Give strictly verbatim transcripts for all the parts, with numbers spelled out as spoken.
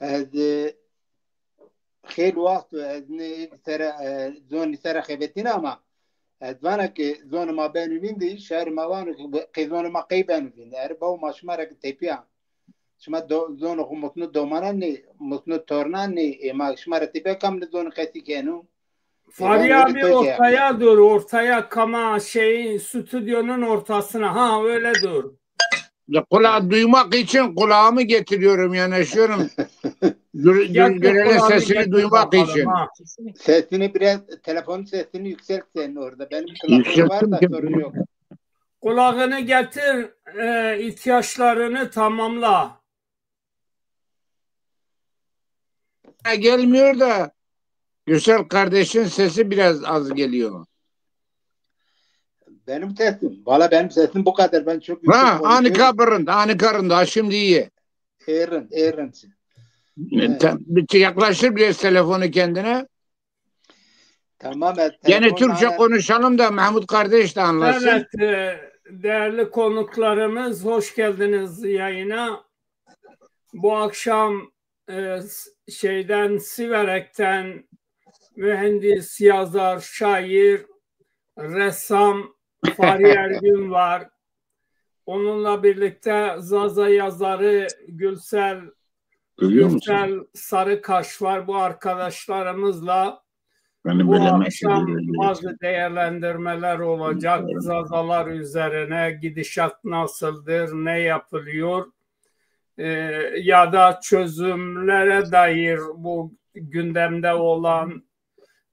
Ez, e, xêl waxt o ez nê sere, e, zonî sere xebetîna ama ez vana ke zonê ma beno vîndî, şarê ma vano ke qey zonê ma qey beno vîndî. Erê bawo ma şima ra ke tepîya. Şima do-, zonê xo mutno domanan nê, mutno tornan nê, ê ma şima ra tepîya kam nê zonê qesî keno? Ê Fahri vano abi, to şey ortaya yapma. Dur, ortaya, kama şeyin, stüdyonun ortasına. Ha, öyle dur. Ya, kula-, duymak için kulağımı getiriyorum, yanaşıyorum. Gör-, gör-, Getir, gelenin kulağını sesini getir duymak bakalım için. Ha. Sesini biraz, telefonun sesini yükselt senin orada. Benim kulaklık var da sorun yok. Kulağını getir, e, ihtiyaçlarını tamamla. Gelmiyor da Gürsel kardeşin sesi biraz az geliyor. Benim sesim. Valla benim sesim bu kadar. Ben çok yüksek konuşuyorum. Ha, anika rind, anika rind. Ha, şimdi iyi. Ê rind, ê rind. E, Evet. ta-, bir şey, yaklaştır biraz telefonu kendine. Tamam, e, yani telefon Türkçe bana konuşalım da Mahmut kardeş de anlasın. Evet, e, değerli konuklarımız, hoş geldiniz yayına. Bu akşam, e, s-, şeyden, Siverek'ten mühendis, yazar, şair, ressam Fahri Ergün var. Onunla birlikte Zaza yazarı Gülsel, Görüyor musun? Gürsel Sarıkaş var. Bu arkadaşlarımızla Benim bu böyle akşam mesajlarım bazı değerlendirmeler olacak. Zazalar üzerine gidişat nasıldır, ne yapılıyor? E, ya da çözümlere dair bu gündemde olan,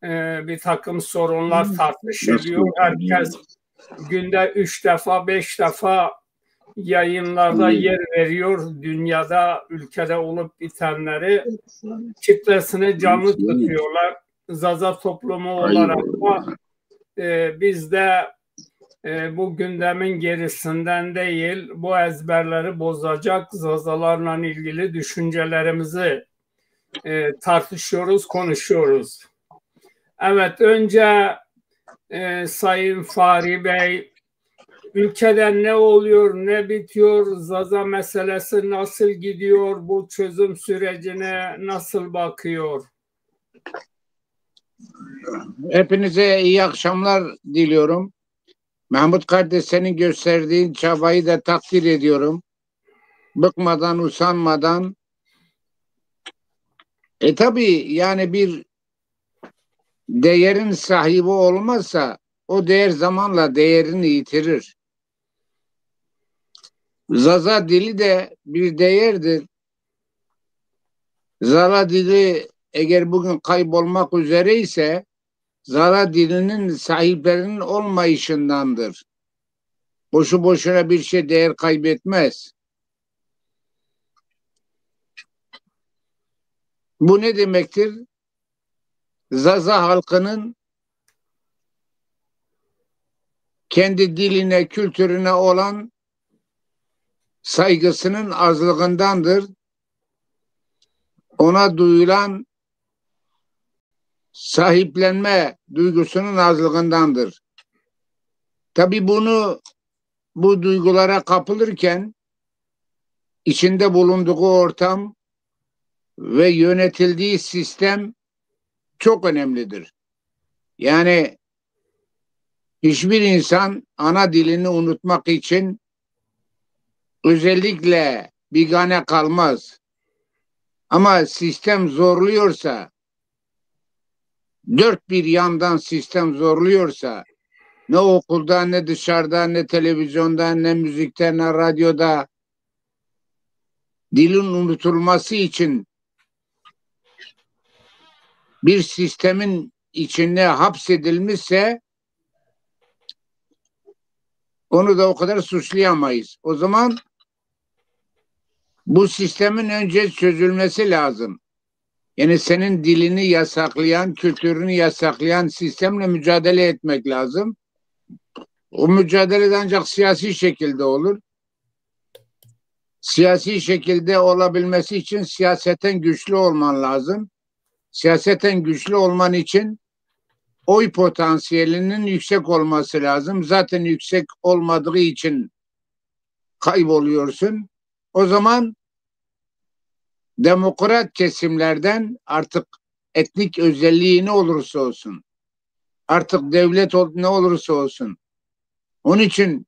e, bir takım sorunlar tartışılıyor. Herkes günde üç defa, beş defa yayınlarda yer veriyor. Dünyada, ülkede olup bitenleri, kitlesini canlı tutuyorlar. Zaza toplumu olarak da, e, biz de, e, bu gündemin gerisinden değil, bu ezberleri bozacak Zazalarla ilgili düşüncelerimizi, e, tartışıyoruz, konuşuyoruz. Evet, önce, e, Sayın Fahri Bey, ülkede ne oluyor, ne bitiyor, Zaza meselesi nasıl gidiyor, bu çözüm sürecine nasıl bakıyor? Hepinize iyi akşamlar diliyorum. Mahmut kardeş, senin gösterdiğin çabayı da takdir ediyorum. Bıkmadan, usanmadan. E, tabii, yani bir değerin sahibi olmazsa o değer zamanla değerini yitirir. Zaza dili de bir değerdir. Zaza dili eğer bugün kaybolmak üzere ise Zaza dilinin sahiplerinin olmayışındandır. Boşu boşuna bir şey değer kaybetmez. Bu ne demektir? Zaza halkının kendi diline, kültürüne olan saygısının azlığındandır. Ona duyulan sahiplenme duygusunun azlığındandır. Tabii bunu, bu duygulara kapılırken içinde bulunduğu ortam ve yönetildiği sistem çok önemlidir. Yani hiçbir insan ana dilini unutmak için özellikle bigane kalmaz. Ama sistem zorluyorsa, dört bir yandan sistem zorluyorsa, ne okulda, ne dışarıda, ne televizyonda, ne müzikte, ne radyoda dilin unutulması için bir sistemin içine hapsedilmişse onu da o kadar suçlayamayız. O zaman bu sistemin önce çözülmesi lazım. Yani senin dilini yasaklayan, kültürünü yasaklayan sistemle mücadele etmek lazım. O mücadele de ancak siyasi şekilde olur. Siyasi şekilde olabilmesi için siyaseten güçlü olman lazım. Siyaseten güçlü olman için oy potansiyelinin yüksek olması lazım. Zaten yüksek olmadığı için kayboluyorsun. O zaman demokrat kesimlerden artık etnik özelliği ne olursa olsun, artık devlet ol- ne olursa olsun, onun için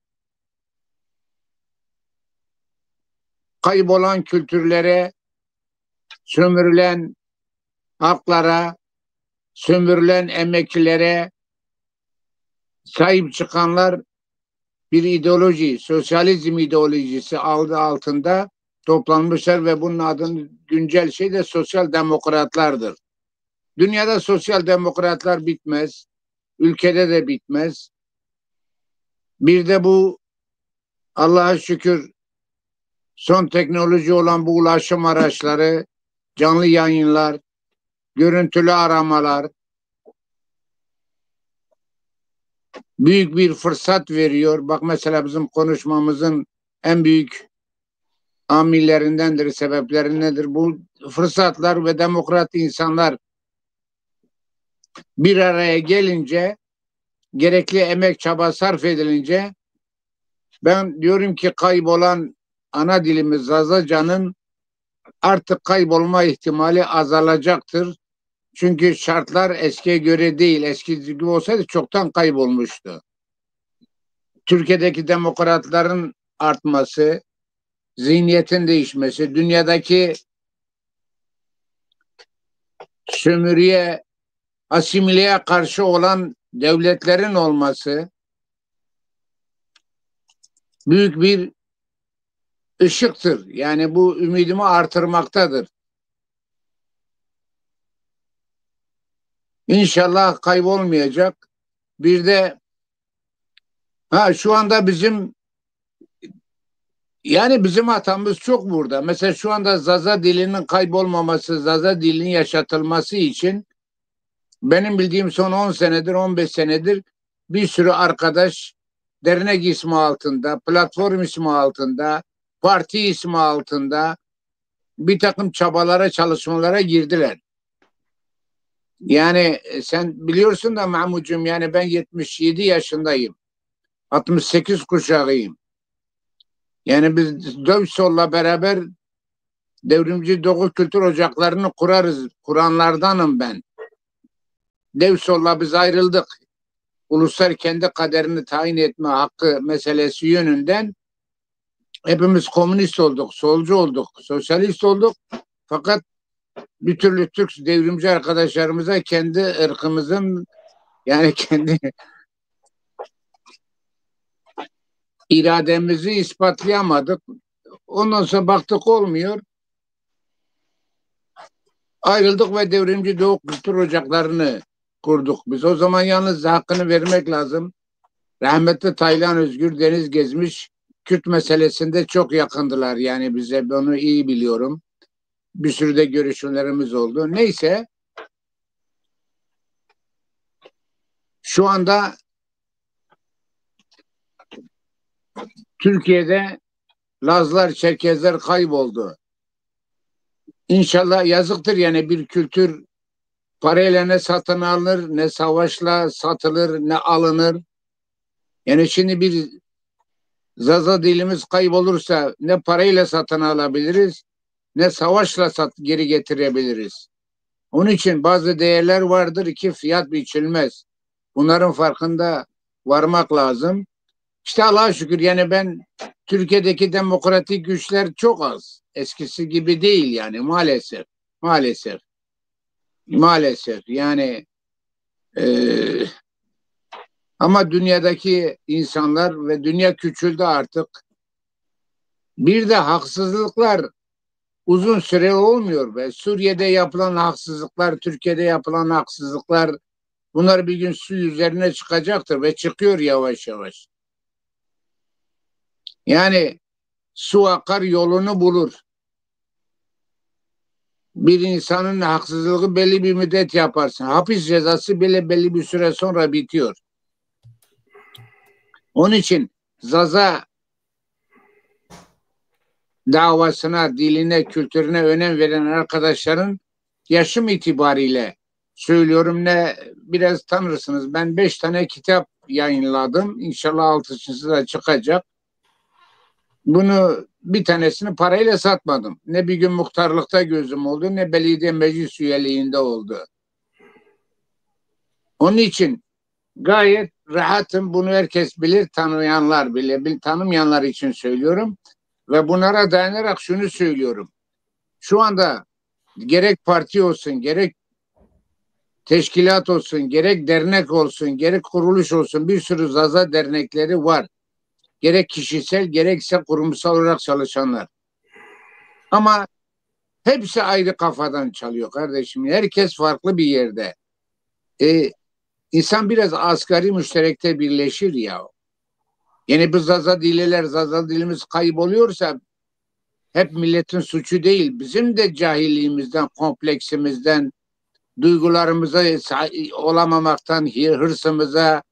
kaybolan kültürlere, sömürülen halklara, sömürülen emeklilere sahip çıkanlar bir ideoloji, sosyalizm ideolojisi adı altında toplanmışlar ve bunun adını güncel şey de sosyal demokratlardır. Dünyada sosyal demokratlar bitmez, ülkede de bitmez. Bir de bu Allah'a şükür son teknoloji olan bu ulaşım araçları, canlı yayınlar, görüntülü aramalar büyük bir fırsat veriyor. Bak mesela bizim konuşmamızın en büyük amillerindendir, sebeplerindendir. Bu fırsatlar ve demokrat insanlar bir araya gelince, gerekli emek, çaba sarf edilince ben diyorum ki kaybolan ana dilimiz Zazacanın artık kaybolma ihtimali azalacaktır. Çünkü şartlar eskiye göre değil. Eski gibi olsaydı çoktan kaybolmuştu. Türkiye'deki demokratların artması, zihniyetin değişmesi, dünyadaki sömürüye, asimileye karşı olan devletlerin olması büyük bir ışıktır. Yani bu ümidimi artırmaktadır. İnşallah kaybolmayacak. Bir de ha şu anda bizim yani bizim hatamız çok burada. Mesela şu anda Zaza dilinin kaybolmaması, Zaza dilinin yaşatılması için benim bildiğim son on senedir, on beş senedir bir sürü arkadaş dernek ismi altında, platform ismi altında, parti ismi altında bir takım çabalara, çalışmalara girdiler. Yani e, sen biliyorsun da Mahmutcuğum, yani ben yetmiş yedi yaşındayım. Altmış sekiz kuşağıyım. Yani biz Dövsol'la beraber Devrimci Doğu Kültür Ocaklarını kurarız, kuranlardanım ben. Dövsol'la biz ayrıldık. Uluslar kendi kaderini tayin etme hakkı meselesi yönünden hepimiz komünist olduk, solcu olduk, sosyalist olduk. Fakat bir türlü Türk devrimci arkadaşlarımıza kendi ırkımızın, yani kendi irademizi ispatlayamadık. Ondan sonra baktık olmuyor. Ayrıldık ve Devrimci Doğu Kültür Ocaklarını kurduk. Biz o zaman yalnız hakkını vermek lazım. Rahmetli Taylan Özgür, Deniz Gezmiş Kürt meselesinde çok yakındılar. Yani bize, ben onu iyi biliyorum. Bir sürü de görüşmelerimiz oldu. Neyse. Şu anda Türkiye'de Lazlar, Çerkezler kayboldu. İnşallah yazıktır yani, bir kültür parayla ne satın alınır, ne savaşla satılır, ne alınır. Yani şimdi bir Zaza dilimiz kaybolursa ne parayla satın alabiliriz, ne savaşla sat, geri getirebiliriz. Onun için bazı değerler vardır ki fiyat biçilmez. Bunların farkında varmak lazım. İşte Allah'a şükür yani ben Türkiye'deki demokratik güçler çok az. Eskisi gibi değil yani maalesef. Maalesef. Maalesef yani e, ama dünyadaki insanlar ve dünya küçüldü artık. Bir de haksızlıklar uzun süre olmuyor ve Suriye'de yapılan haksızlıklar, Türkiye'de yapılan haksızlıklar, bunlar bir gün su üzerine çıkacaktır ve çıkıyor yavaş yavaş. Yani su akar yolunu bulur. Bir insanın haksızlığı belli bir müddet yaparsın. Hapis cezası bile belli bir süre sonra bitiyor. Onun için Zaza davasına, diline, kültürüne önem veren arkadaşların yaşım itibariyle söylüyorum. Ne biraz tanırsınız. Ben beş tane kitap yayınladım. İnşallah altıncısı da çıkacak. Bunu bir tanesini parayla satmadım. Ne bir gün muhtarlıkta gözüm oldu, ne belediye meclis üyeliğinde oldu. Onun için gayet rahatım. Bunu herkes bilir, tanıyanlar bile, bil-, tanımayanlar için söylüyorum. Ve bunlara dayanarak şunu söylüyorum. Şu anda gerek parti olsun, gerek teşkilat olsun, gerek dernek olsun, gerek kuruluş olsun, bir sürü Zaza dernekleri var. Gerek kişisel, gerekse kurumsal olarak çalışanlar. Ama hepsi ayrı kafadan çalıyor kardeşim. Herkes farklı bir yerde. E, insan biraz asgari müşterekte birleşir ya. Yani biz Zaza dileler, Zaza dilimiz kayboluyorsa hep milletin suçu değil. Bizim de cahilliğimizden, kompleksimizden, duygularımıza sa-, olamamaktan, hir-, hırsımıza,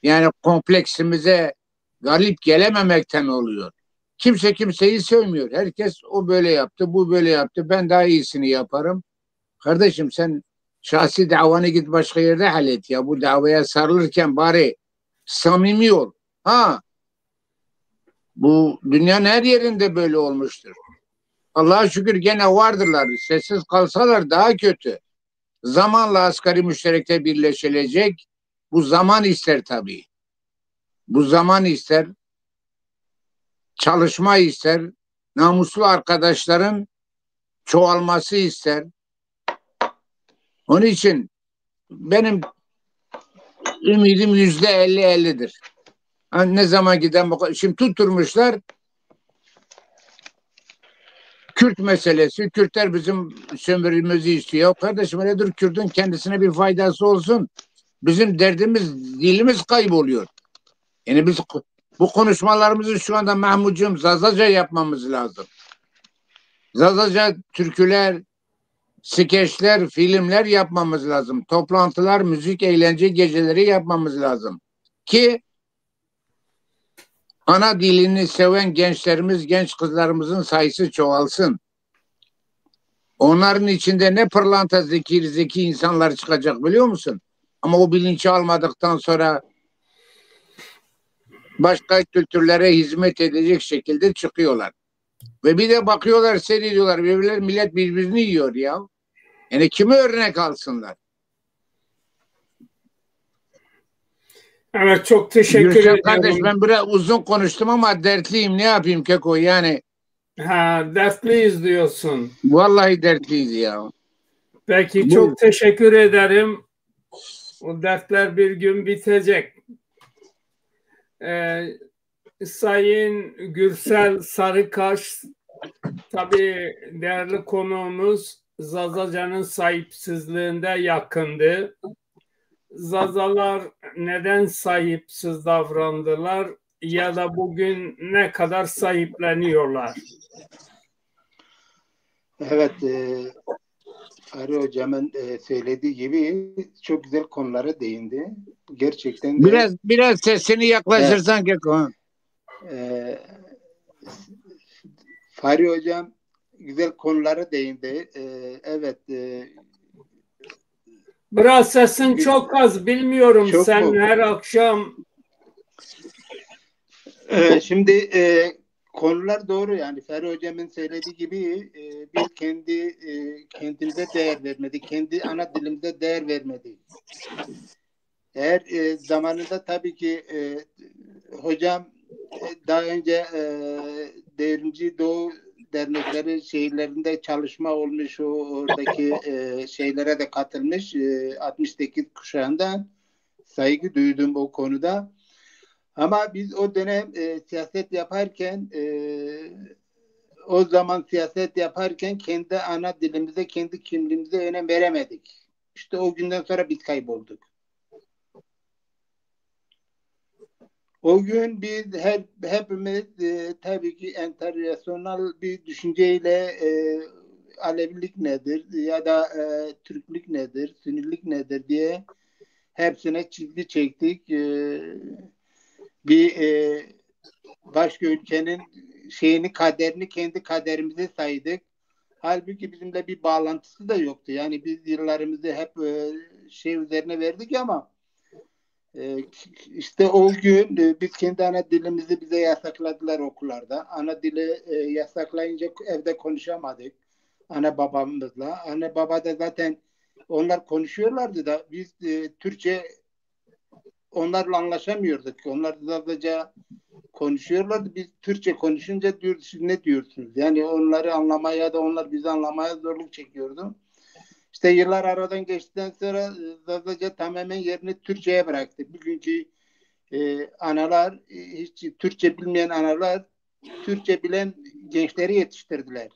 yani kompleksimize galip gelememekten oluyor. Kimse kimseyi sevmiyor. Herkes o böyle yaptı, bu böyle yaptı, ben daha iyisini yaparım. Kardeşim, sen şahsi davanı git başka yerde hallet ya. Bu davaya sarılırken bari samimi ol. Ha, bu dünyanın her yerinde böyle olmuştur. Allah'a şükür gene vardırlar. Sessiz kalsalar daha kötü. Zamanla asgari müşterekte birleşilecek. Bu zaman ister tabii. Bu zaman ister. Çalışma ister. Namuslu arkadaşların çoğalması ister. Onun için benim ümidim yüzde elli ellidir. Ha, ne zaman giden bu, şimdi tutturmuşlar Kürt meselesi, Kürtler bizim sömürümüzü istiyor. Ya kardeşim, öyle dur, Kürt'ün kendisine bir faydası olsun. Bizim derdimiz, dilimiz kayboluyor. Yani biz bu konuşmalarımızı şu anda Mahmutcuğum Zazaca yapmamız lazım. Zazaca türküler, skeçler, filmler yapmamız lazım. Toplantılar, müzik, eğlence geceleri yapmamız lazım. Ki ana dilini seven gençlerimiz, genç kızlarımızın sayısı çoğalsın. Onların içinde ne pırlanta zeki, zeki insanlar çıkacak biliyor musun? Ama o bilinci almadıktan sonra başka kültürlere hizmet edecek şekilde çıkıyorlar. Ve bir de bakıyorlar, seyrediyorlar birbirleri, millet birbirini yiyor ya. Yani kimi örnek alsınlar? Evet, çok teşekkür Gülşen ederim. Kardeş, ben biraz uzun konuştum ama dertliyim. Ne yapayım Keko? Yani Ha, dertliyiz diyorsun. Vallahi dertliyiz ya. Peki, çok teşekkür ederim. O dertler bir gün bitecek. Ee, Sayın Gürsel Sarıkaş, tabii değerli konuğumuz Zazaca'nın sahipsizliğinde yakındı. Zazalar neden sahipsiz davrandılar ya da bugün ne kadar sahipleniyorlar? Evet, e, Fahri Hocam'ın e, söylediği gibi çok güzel konulara değindi. Gerçekten de Biraz biraz sesini yaklaştırsan Keko. e, Fahri Hocam güzel konulara değindi. E, evet, e, Biraz sesin çok az, bilmiyorum, Çok sen mu? her akşam e, şimdi e, konular doğru, yani Fahri Hocam'ın söylediği gibi e, biz kendi e, kendimize değer vermedik, kendi ana dilimize değer vermedik. Eğer e, zamanında tabii ki e, hocam e, daha önce e, Devrimci Doğu dernekleri şeylerinde çalışma olmuş, o oradaki e, şeylere de katılmış, e, altmış sekiz kuşağından saygı duydum o konuda. Ama biz o dönem e, siyaset yaparken e, o zaman siyaset yaparken kendi ana dilimize, kendi kimliğimize önem veremedik. İşte o günden sonra biz kaybolduk. O gün biz her hepimiz e, tabii ki enternasyonal bir düşünceyle e, Alevilik nedir ya da e, Türklük nedir, Sünnilik nedir diye hepsine çizgi çektik. E, bir e, başka ülkenin şeyini, kaderini kendi kaderimize saydık. Halbuki bizimle bir bağlantısı da yoktu. Yani biz yıllarımızı hep e, şey üzerine verdik ama E, işte o gün e, biz kendi ana dilimizi bize yasakladılar okullarda. Ana dili e, yasaklayınca evde konuşamadık ana babamızla. Ana baba da zaten onlar konuşuyorlardı da biz e, Türkçe onlarla anlaşamıyorduk. Onlar Zazaca konuşuyorlardı. Biz Türkçe konuşunca diyordu, "Siz ne diyorsunuz?" Yani onları anlamaya ya da onlar bizi anlamaya zorluk çekiyordu. İşte yıllar aradan geçtikten sonra e, Zazaca tamamen yerini Türkçe'ye bıraktı. Bugünkü e, analar, e, hiç Türkçe bilmeyen analar Türkçe bilen gençleri yetiştirdiler.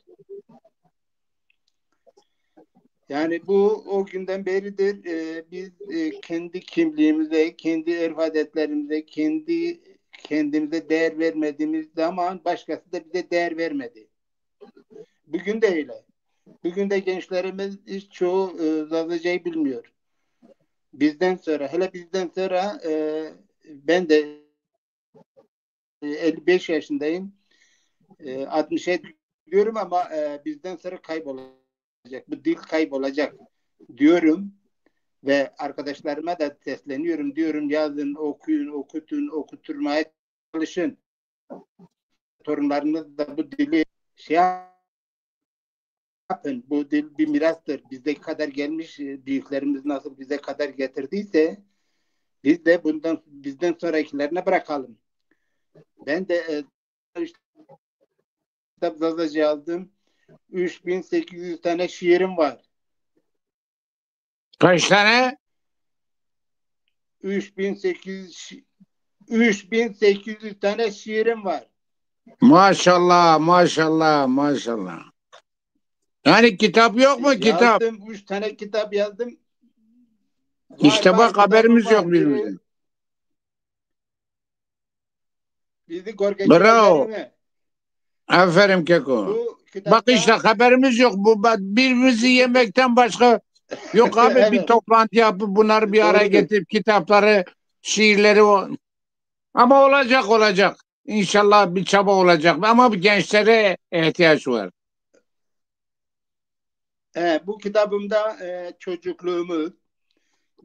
Yani bu o günden beridir e, biz e, kendi kimliğimize, kendi örf adetlerimize, kendi kendimize değer vermediğimiz zaman başkası da bize değer vermedi. Bugün de öyle. Bugün de gençlerimiz hiç çoğu e, Zazacayı bilmiyor. Bizden sonra, hele bizden sonra e, ben de e, elli beş yaşındayım. E, altmışa gidiyorum ama e, bizden sonra kaybolacak. Bu dil kaybolacak diyorum ve arkadaşlarıma da sesleniyorum. Diyorum yazın, okuyun, okutun, okuturmaya çalışın. Torunlarınız da bu dili şey yapın. Bu dil bir mirastır. Bizdeki kadar gelmiş, e, büyüklerimiz nasıl bize kadar getirdiyse biz de bundan bizden sonrakilerine bırakalım. Ben de e, işte, kitap Zazaca yazdım. Üç bin sekiz yüz tane şiirim var. Kaç tane? Üç bin sekiz yüz şi- üç bin sekiz yüz tane şiirim var. Maşallah, maşallah, maşallah. Yani kitap yok mu kitap? Yazdım, üç tane kitap yazdım. Var, işte var, bak, haberimiz yok birbirimize. Bizi Bravo. Aferin Keko. Bak işte haberimiz yok. Bu birbirimizi yemekten başka yok abi. Evet. Bir toplantı yapıp bunları bir araya getirip kitapları, şiirleri o. Ama olacak, olacak. İnşallah bir çaba olacak. Ama bu gençlere ihtiyaç var. E, bu kitabımda e, çocukluğumuz,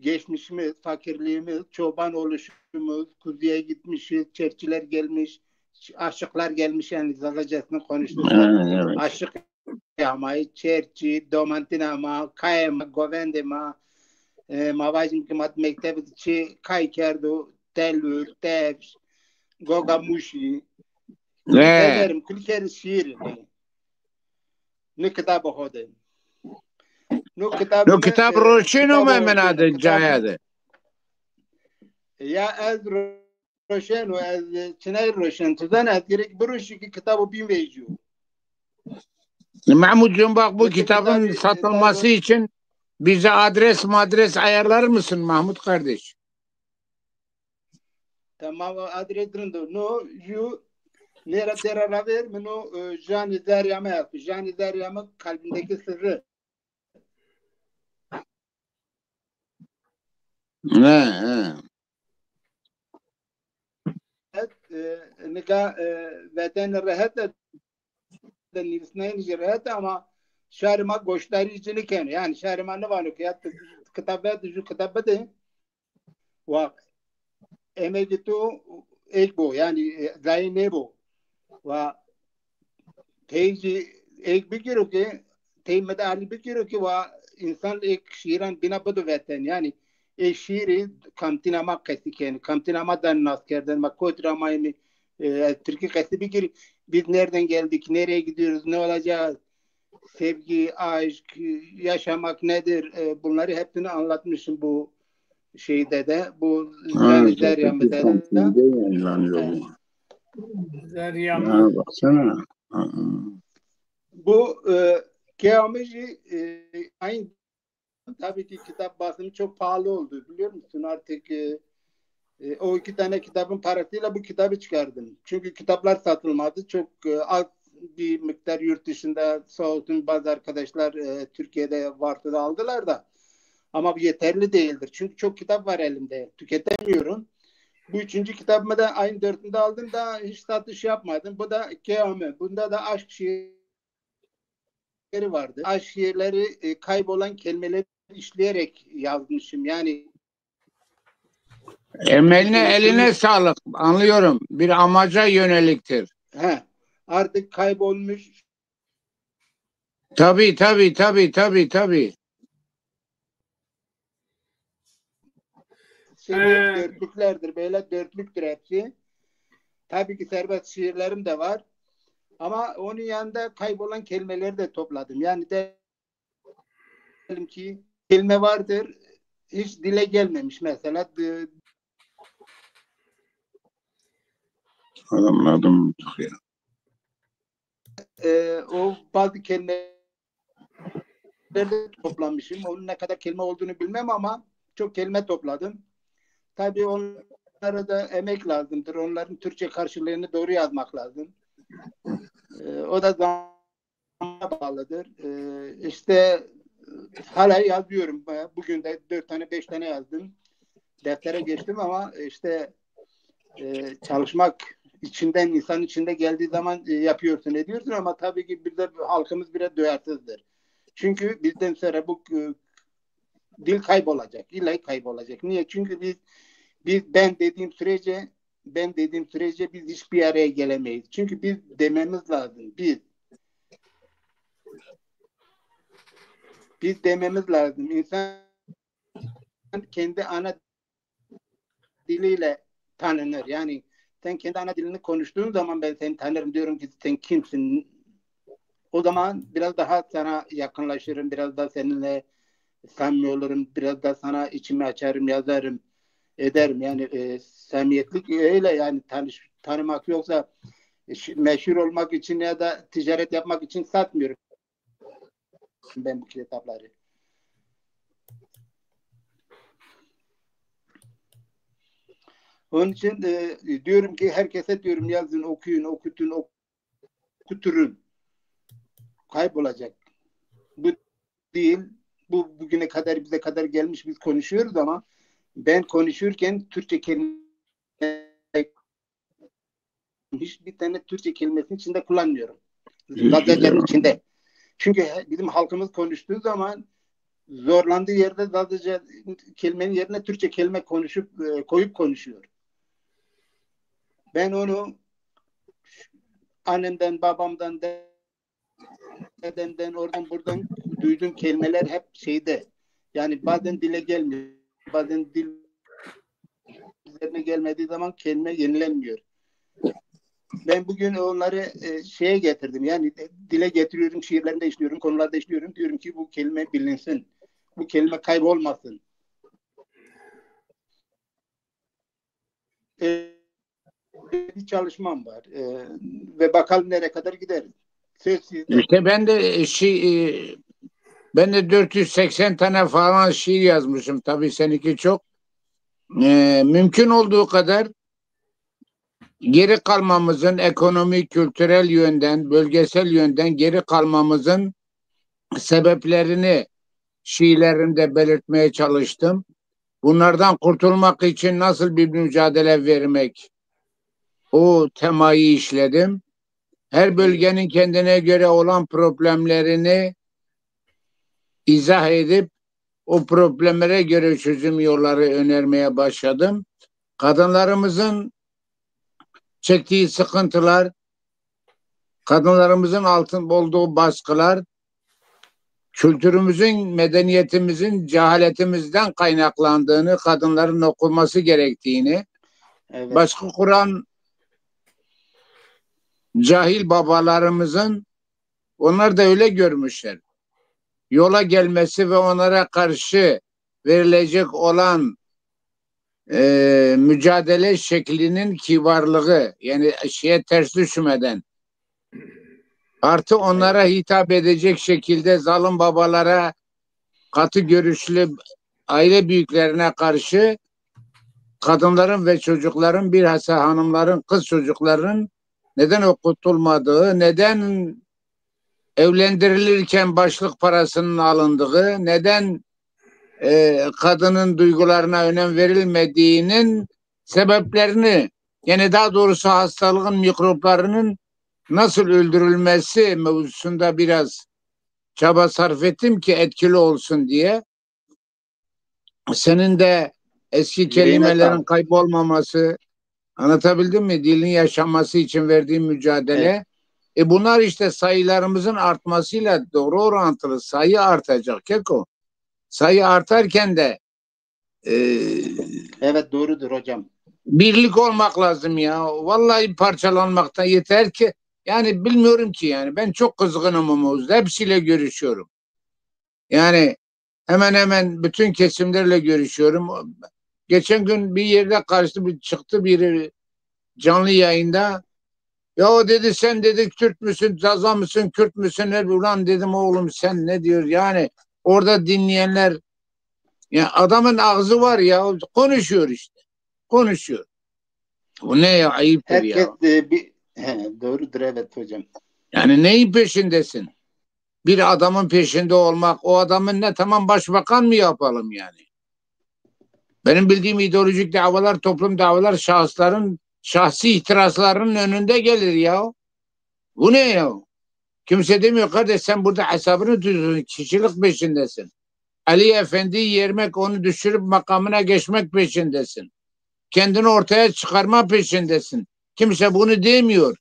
geçmişimiz, fakirliğimiz, çoban oluşumuz, kuzeye gitmişiz, çerçiler gelmiş, aşıklar gelmiş, yani Zazacasını konuştuk. Evet. Aşık ama, çerçi, domantin ama, kay ama, govend ama, e, ma vajim ki ma mekteb çi kay kerdo, Telur, Tevş, Goga Muşi. Derim, kulker şiir. No kitabê xo de. No kitab, no kitab roşeno, memena de, caya de. Ya ez roşeno, ez çinay roşen. Tu zan ez gerek biroşî ki kitabı bin veyciyo. Mahmutcuğum, bak, bu kitabın satılması için bize adres madres ayarlar mısın Mahmut kardeş? Tamam, adres rind o. No ju nêra têra ra ver mi no e, Janî Derya mi. Janî Derya mi, kalbindeki sırrı. He, he. E, nika e, veten rehet de de nivîsnayîn jî rehet e ama şarê ma goşdarî ci nêkeno. Yanî şarê ma nivano ke ya tu kitab ver, tu ju kitab bide. Wa emegê tu êk bo, yanî e, zayî nêbo. Wa tey jî êk bigiro ke, tey mi de alî bigiro ke wa însan êk şîîran bîna bido veten. Yanî ê şîîrî kamtîna ma qesî kenî, kamtîna ma danî naskerdene, ma kotî ra amayîme, e, ez tirkî qesî bigirî. Biz nereden geldik, nereye gidiyoruz, ne olacağız? Sevgi, aşk, yaşamak nedir? E, bunları hepsini anlatmışım bu şeyde de. Bu Janî Derya mi de. Yayınlanıyor bu. Derya mi? Baksana. Bu e, Keamijî e, aynı Tabii ki kitap basımı çok pahalı oldu, biliyor musun? Artık e, e, o iki tane kitabın parasıyla bu kitabı çıkardım. Çünkü kitaplar satılmadı. Çok e, az bir miktar yurt dışında, sağ olsun, bazı arkadaşlar e, Türkiye'de Varto'da aldılar da. Ama bu yeterli değildir. Çünkü çok kitap var elimde. Tüketemiyorum. Bu üçüncü kitabımı da ayın dördünde aldım da hiç satış yapmadım. Bu da Keamı. Bunda da aşk şiiri vardı. Aşk şiirleri e, kaybolan kelimeleri işleyerek yazmışım. Yani Emeline, eline sağlık. Anlıyorum. Bir amaca yöneliktir. He. Artık kaybolmuş. Tabii, tabii, tabii, tabii, tabii. Şey, ee, dörtlüklerdir, böyle dörtlüktür hepsi. Tabii ki serbest şiirlerim de var. Ama onun yanında kaybolan kelimeleri de topladım. Yani de diyelim ki kelime vardır, hiç dile gelmemiş mesela. Adamın adını unuttuk ya. E, o bazı kelimeleri de toplamışım. Onun ne kadar kelime olduğunu bilmem ama çok kelime topladım. Tabii onlara da emek lazımdır. Onların Türkçe karşılığını doğru yazmak lazım. E, o da zaman bağlıdır. Ee, işte hala yazıyorum. Bugün de dört tane, beş tane yazdım. Deftere geçtim ama işte e, çalışmak içinden, insan içinde geldiği zaman e, yapıyorsun, ediyorsun ama tabii ki bir de halkımız biraz duyarsızdır. Çünkü bizden sonra bu e, dil kaybolacak. İlla kaybolacak. Niye? Çünkü biz biz ben dediğim sürece ben dediğim sürece biz hiçbir araya gelemeyiz. Çünkü biz dememiz lazım. Biz biz dememiz lazım. İnsan kendi ana diliyle tanınır. Yani sen kendi ana dilini konuştuğun zaman ben seni tanırım, diyorum ki sen kimsin? O zaman biraz daha sana yakınlaşırım, biraz daha seninle samimi olurum, biraz da sana içimi açarım, yazarım, ederim. Yani e, samimiyetlik öyle yani tanış, tanımak yoksa e, meşhur olmak için ya da ticaret yapmak için satmıyorum ben bu kitapları. Onun için e, diyorum ki herkese diyorum yazın, okuyun, okutun, okuturun. Kaybolacak. Bu değil. Bu bugüne kadar bize kadar gelmiş, biz konuşuyoruz ama ben konuşurken Türkçe kelime hiçbir tane Türkçe kelimesinin içinde kullanmıyorum. Zaten içinde. Çünkü bizim halkımız konuştuğu zaman zorlandığı yerde Zazaca kelimenin yerine Türkçe kelime konuşup e, koyup konuşuyor. Ben onu annemden, babamdan, dedemden, oradan buradan duyduğum kelimeler hep şeyde. Yani bazen dile gelmiyor. Bazen dil üzerine gelmediği zaman kelime yenilenmiyor. Ben bugün onları e, şeye getirdim. Yani e, dile getiriyorum, şiirlerinde işliyorum, konularda işliyorum. Diyorum ki bu kelime bilinsin. Bu kelime kaybolmasın. E, bir çalışmam var. E, ve bakalım nereye kadar gider. Söz sizde. İşte ben de e, şey e, ben de dört yüz seksen tane falan şiir yazmışım. Tabii seninki çok. E, mümkün olduğu kadar geri kalmamızın, ekonomik, kültürel yönden, bölgesel yönden geri kalmamızın sebeplerini şiirlerimde belirtmeye çalıştım. Bunlardan kurtulmak için nasıl bir mücadele vermek, o temayı işledim. Her bölgenin kendine göre olan problemlerini izah edip o problemlere göre çözüm yolları önermeye başladım. Kadınlarımızın çektiği sıkıntılar, kadınlarımızın altında olduğu baskılar, kültürümüzün, medeniyetimizin cehaletimizden kaynaklandığını, kadınların okunması gerektiğini, evet, baskı kuran cahil babalarımızın, onlar da öyle görmüşler. Yola gelmesi ve onlara karşı verilecek olan e, mücadele şeklinin kibarlığı, yani şeye ters düşmeden, artı onlara hitap edecek şekilde zalim babalara, katı görüşlü aile büyüklerine karşı kadınların ve çocukların, bilhassa hanımların, kız çocuklarının neden okutulmadığı, neden evlendirilirken başlık parasının alındığı, neden e, kadının duygularına önem verilmediğinin sebeplerini, yani daha doğrusu hastalığın, mikroplarının nasıl öldürülmesi mevzusunda biraz çaba sarf ettim ki etkili olsun diye. Senin de eski kelimelerin kaybolmaması, anlatabildim mi? Dilin yaşaması için verdiği mücadele. E bunlar işte sayılarımızın artmasıyla doğru orantılı. Sayı artacak Keko. Sayı artarken de e, Evet, doğrudur hocam. Birlik olmak lazım ya. Vallahi parçalanmaktan yeter ki yani bilmiyorum ki yani ben çok kızgınım o mevzuda. Hepsiyle görüşüyorum. Yani hemen hemen bütün kesimlerle görüşüyorum. Geçen gün bir yerde karşıda bir çıktı biri canlı yayında. Ya o dedi sen dedi Türk müsün, Zaza mısın, Kürt müsün? Ne? Ulan dedim oğlum sen ne diyor? Yani orada dinleyenler ya adamın ağzı var ya konuşuyor işte. Konuşuyor. Bu ne ya ayıptır Herkes ya. E, bir he, doğrudur evet hocam. Yani neyin peşindesin? Bir adamın peşinde olmak, o adamın ne tamam başbakan mı yapalım yani? Benim bildiğim ideolojik davalar, toplum davalar şahısların şahsi ihtiraslarının önünde gelir ya. Bu ne ya? Kimse demiyor kardeş sen burada hesabını tutuyorsun, kişilik peşindesin. Ali Efendi'yi yermek, onu düşürüp makamına geçmek peşindesin. Kendini ortaya çıkarma peşindesin. Kimse bunu demiyor.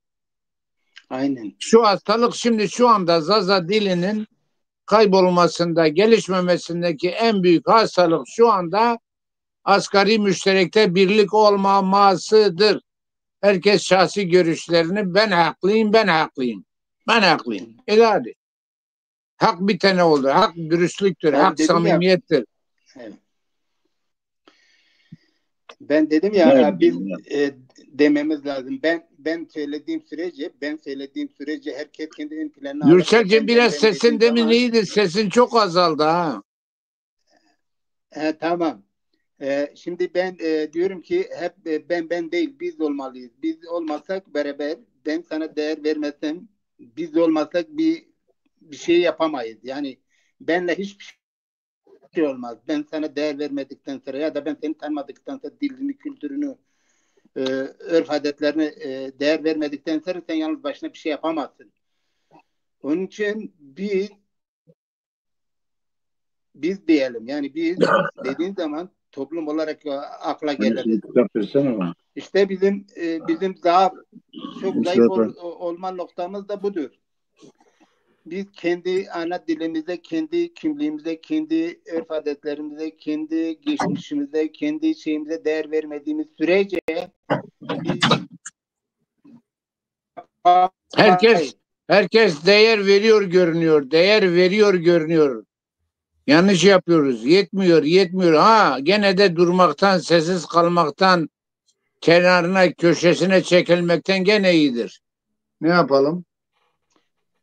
Aynen. Şu hastalık şimdi şu anda Zaza dilinin kaybolmasında, gelişmemesindeki en büyük hastalık şu anda asgari müşterekte birlik olmamasıdır. Herkes şahsi görüşlerini ben haklıyım, ben haklıyım, ben haklıyım. E hadi. Hak bir tane oldu. Hak dürüstlüktür, Ben hak dedim ya- samimiyettir. Evet. Ben dedim ya, Evet, ya biz evet. e, dememiz lazım. Ben ben söylediğim sürece, ben söylediğim sürece herkes kendi ön planına alır. Nursel'cim Ben- biraz ben sesin dediğim demin zaman- iyiydi. Sesin çok azaldı ha. He, tamam. E, şimdi ben e, diyorum ki hep e, ben ben değil, biz olmalıyız. Biz olmasak beraber, ben sana değer vermesem, biz olmasak bir bir şey yapamayız. Yani benle hiçbir şey olmaz. Ben sana değer vermedikten sonra ya da ben seni tanımadıktan sonra dilini, kültürünü, e, örf adetlerini e, değer vermedikten sonra sen yalnız başına bir şey yapamazsın. Onun için biz biz diyelim. Yani biz dediğin zaman toplum olarak e, akla gelir. Kitap versene bana. İşte bizim e, bizim zaaf, çok zayıf ol- olma noktamız da budur. Biz kendi ana dilimize, kendi kimliğimize, kendi örf adetlerimize, kendi geçmişimize, kendi şeyimize değer vermediğimiz sürece biz Herkes herkes değer veriyor görünüyor. Değer veriyor görünüyor. Yanlış yapıyoruz. Yetmiyor, yetmiyor. Ha, gene de durmaktan, sessiz kalmaktan, kenarına, köşesine çekilmekten gene iyidir. Ne yapalım?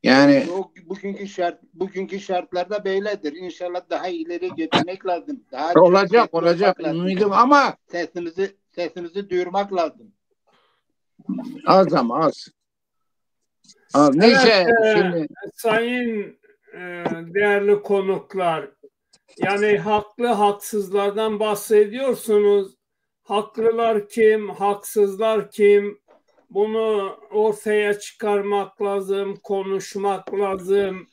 Yani o bugünkü şart bugünkü şartlarda böyledir. İnşallah daha ileri götürmek lazım. Daha çok olacak, sesli olacak. olmak lazım. Ümidim ama Sesimizi sesimizi duyurmak lazım. Az ama az. Az. Neyse Evet, e, şimdi Sayın e, değerli konuklar, yani haklı haksızlardan bahsediyorsunuz. Haklılar kim, haksızlar kim? Bunu ortaya çıkarmak lazım, konuşmak lazım.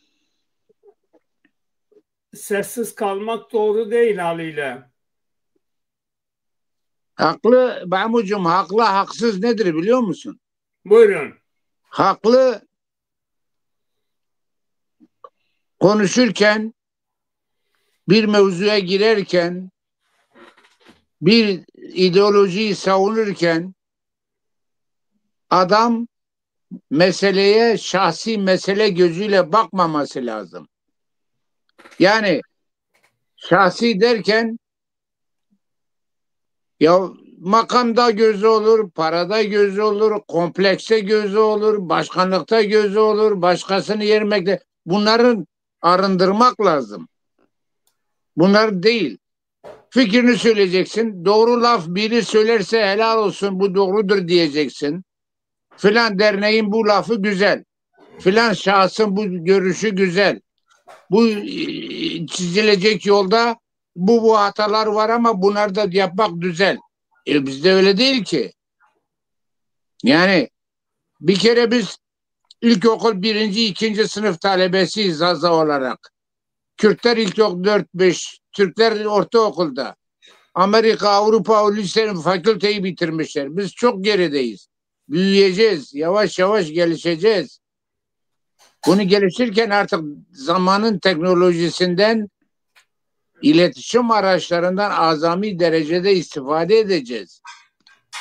Sessiz kalmak doğru değil haliyle. Haklı Mahmutcuğum, haklı haksız nedir biliyor musun? Buyurun. Haklı konuşurken, bir mevzuya girerken, bir ideolojiyi savunurken adam meseleye şahsi mesele gözüyle bakmaması lazım. Yani şahsi derken ya makamda gözü olur, parada gözü olur, komplekste gözü olur, başkanlıkta gözü olur, başkasını yermekte. Bunların arındırmak lazım. Bunlar değil. Fikrini söyleyeceksin. Doğru laf biri söylerse helal olsun, bu doğrudur diyeceksin. Filan derneğin bu lafı güzel. Filan şahsın bu görüşü güzel. Bu e, çizilecek yolda bu bu hatalar var ama bunları da yapmak güzel. E, bizde öyle değil ki. Yani bir kere biz ilkokul birinci, ikinci sınıf talebesiyiz Zaza olarak. Kürtler ilkokul dört beş, Türkler ortaokulda. Amerika, Avrupa o lisenin fakülteyi bitirmişler. Biz çok gerideyiz. Büyüyeceğiz. Yavaş yavaş gelişeceğiz. Bunu gelişirken artık zamanın teknolojisinden, iletişim araçlarından azami derecede istifade edeceğiz.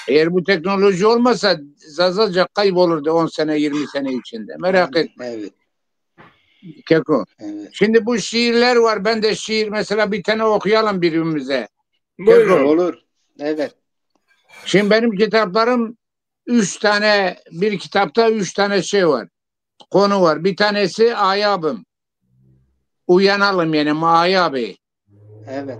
Eğer bu teknoloji olmasa Zazaca kaybolurdu on sene, yirmi sene içinde. Merak etme. Evet. Keko. Evet. Şimdi bu şiirler var. Ben de şiir mesela bir tane okuyalım birbirimize. Buyurun. Keko. Olur. Evet. Şimdi benim kitaplarım üç tane, bir kitapta üç tane şey var. Konu var. Bir tanesi Ayabım. Uyanalım yani, ma Ayabı. Evet.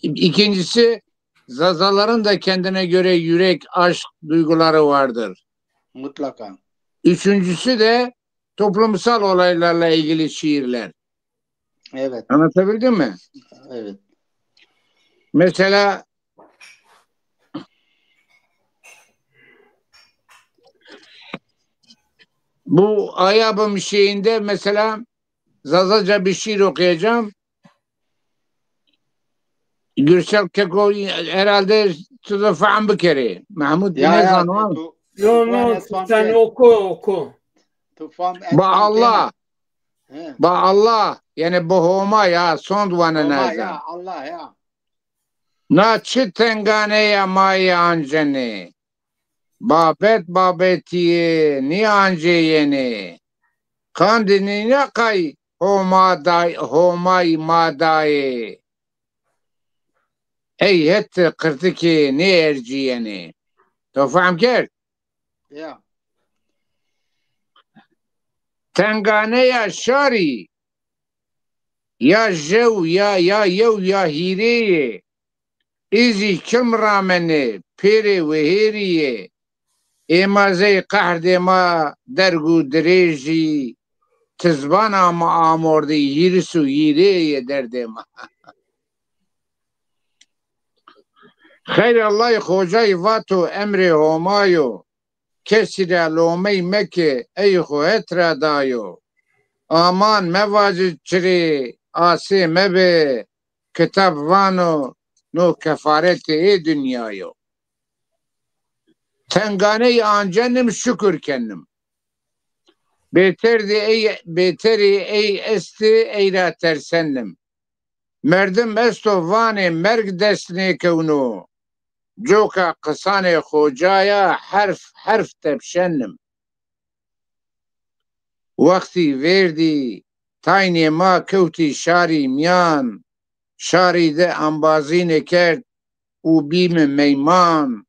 İkincisi, Zazaların da kendine göre yürek, aşk duyguları vardır. Mutlaka. Üçüncüsü de toplumsal olaylarla ilgili şiirler. Evet. Anlatabildim mi? Evet. Mesela bu Ayabım şeyinde mesela Zazaca bir şiir okuyacağım. Gürsel Keko herhalde tu da fahm bikerê. Mahmut, ya, ya, nêzano, tu, tu, no, no, sen oku, oku. Tu fahm. Ba Allah. He. Ba Allah, yani bu Homa ya, sond wane. Homa naza. Ya, Allah ya. Na çi tengane ya ma yê ancenê. Babet babetî yê nîancêyenê. Qandê nîna qay Homa day-, Homay ma dayê. Ey het qirtikê nêercîyenê. To fehm kerd? Ya. Tenganeya şarî ya jew ya, ya yew ya hîrê yê. Ê zî kilm ramenê, pêrê wehêrî yê. Ê ma zey qehr dê ma derg û dirêjî, tizbana ma amordî, hîris û hîrê yê derdê ma. Xeyr Ellay Xocay vato emrê Homa yo. Kesî ra lomey meke, ey xo het ra dayo. Aman mevaci çirê, asê mebe, kitab vano, no kefaretê ê dinya yo. Tenganey ancenim, şukur kenim. Bêterdê ey, bêterê ey estê, ey ra tersenim. Merdim esto vanê merg dest nêkewno. Coka qisanê Xocaya herf herf tepşenim. Wextî vêrdî taynê ma kewtî şarî mîyan, şarî de embazîne kerd û bîme meyman.